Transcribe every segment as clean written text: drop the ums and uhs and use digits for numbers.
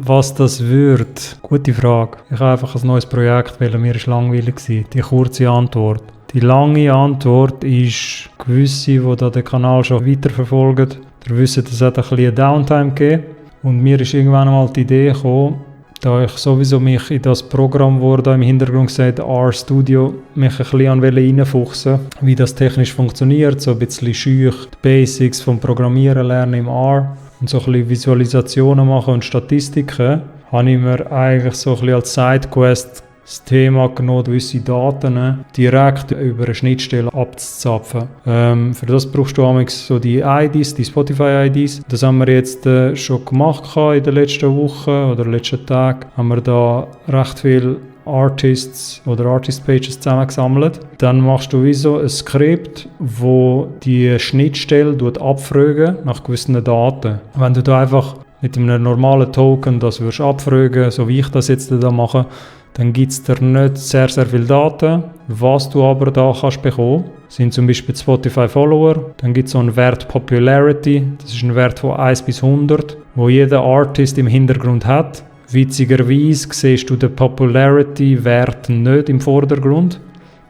Was das wird? Gute Frage. Ich habe einfach ein neues Projekt, weil mir ist langweilig war. Die kurze Antwort. Die lange Antwort ist, gewisse, die da den Kanal schon weiterverfolgen, ihr wisst, es hat ein bisschen Downtime gegeben. Und mir ist irgendwann einmal die Idee gekommen, da ich sowieso mich in das Programm, das da im Hintergrund gesagt R-Studio, mich ein bisschen reinfuchsen, wie das technisch funktioniert, so ein bisschen schüch, die Basics vom Programmieren lernen im R und so ein bisschen Visualisationen machen und Statistiken, habe ich mir eigentlich so ein bisschen als Sidequest das Thema genommen, gewisse Daten direkt über eine Schnittstelle abzuzapfen. Für das brauchst du so die IDs, die Spotify-IDs. Das haben wir jetzt schon gemacht in den letzten Wochen oder letzten Tagen. Haben wir da recht viele Artists oder Artist-Pages zusammengesammelt. Dann machst du wie so ein Skript, wo die Schnittstelle abfragen nach gewissen Daten. Wenn du da einfach mit einem normalen Token das würdest abfragen, so wie ich das jetzt da mache, dann gibt es dir nicht sehr, sehr viele Daten. Was du aber da kannst bekommen, sind zum Beispiel Spotify Follower. Dann gibt es so einen Wert Popularity. Das ist ein Wert von 1 bis 100, wo jeder Artist im Hintergrund hat. Witzigerweise siehst du den Popularity-Wert nicht im Vordergrund.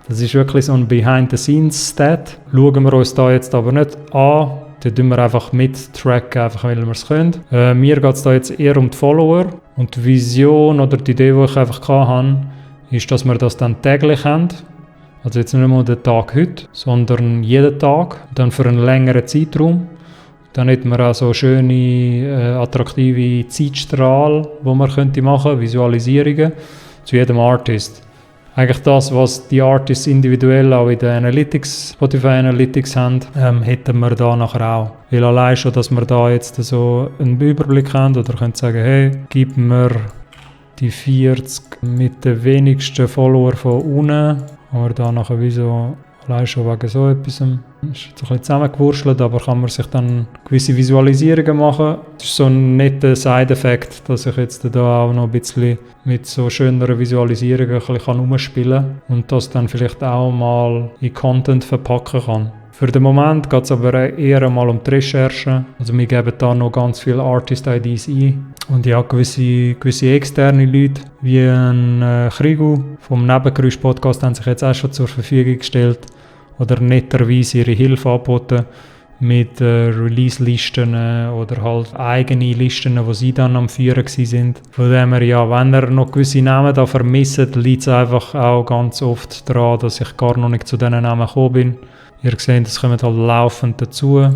Das ist wirklich so ein Behind-the-Scenes-Stat. Schauen wir uns da jetzt aber nicht an. Da tun wir einfach mittracken, einfach weil wir es können. Mir geht es da jetzt eher um die Follower. Und die Vision oder die Idee, die ich einfach hatte, ist, dass wir das dann täglich haben. Also jetzt nicht nur den Tag heute, sondern jeden Tag. Dann für einen längeren Zeitraum. Dann hätten wir auch so schöne, attraktive Zeitstrahl, die man machen könnte, Visualisierungen zu jedem Artist. Eigentlich das, was die Artists individuell auch in den Analytics, Spotify Analytics haben, hätten wir da nachher auch. Weil allein schon, dass wir da jetzt so einen Überblick haben oder können sagen, hey, gib mir die 40 mit den wenigsten Followern von unten, aber da nachher wie so, allein schon wegen so etwas, ist so ein bisschen zusammengewurschtelt, aber kann man sich dann gewisse Visualisierungen machen. Das ist so ein netter Side-Effekt, dass ich jetzt da auch noch ein bisschen mit so schöneren Visualisierungen ein bisschen rumspielen kann und das dann vielleicht auch mal in Content verpacken kann. Für den Moment geht es aber eher mal um die Recherche. Also wir geben da noch ganz viele Artist-IDs ein. Und ja, gewisse externe Leute, wie ein Krigu vom Nebengeräusch-Podcast, haben sich jetzt auch schon zur Verfügung gestellt oder netterweise ihre Hilfe angeboten mit Release-Listen oder halt eigene Listen, die sie dann am Führen waren. Von dem her, ja, wenn ihr noch gewisse Namen da vermisst, liegt es einfach auch ganz oft daran, dass ich gar noch nicht zu diesen Namen gekommen bin. Ihr seht, es kommen halt laufend dazu.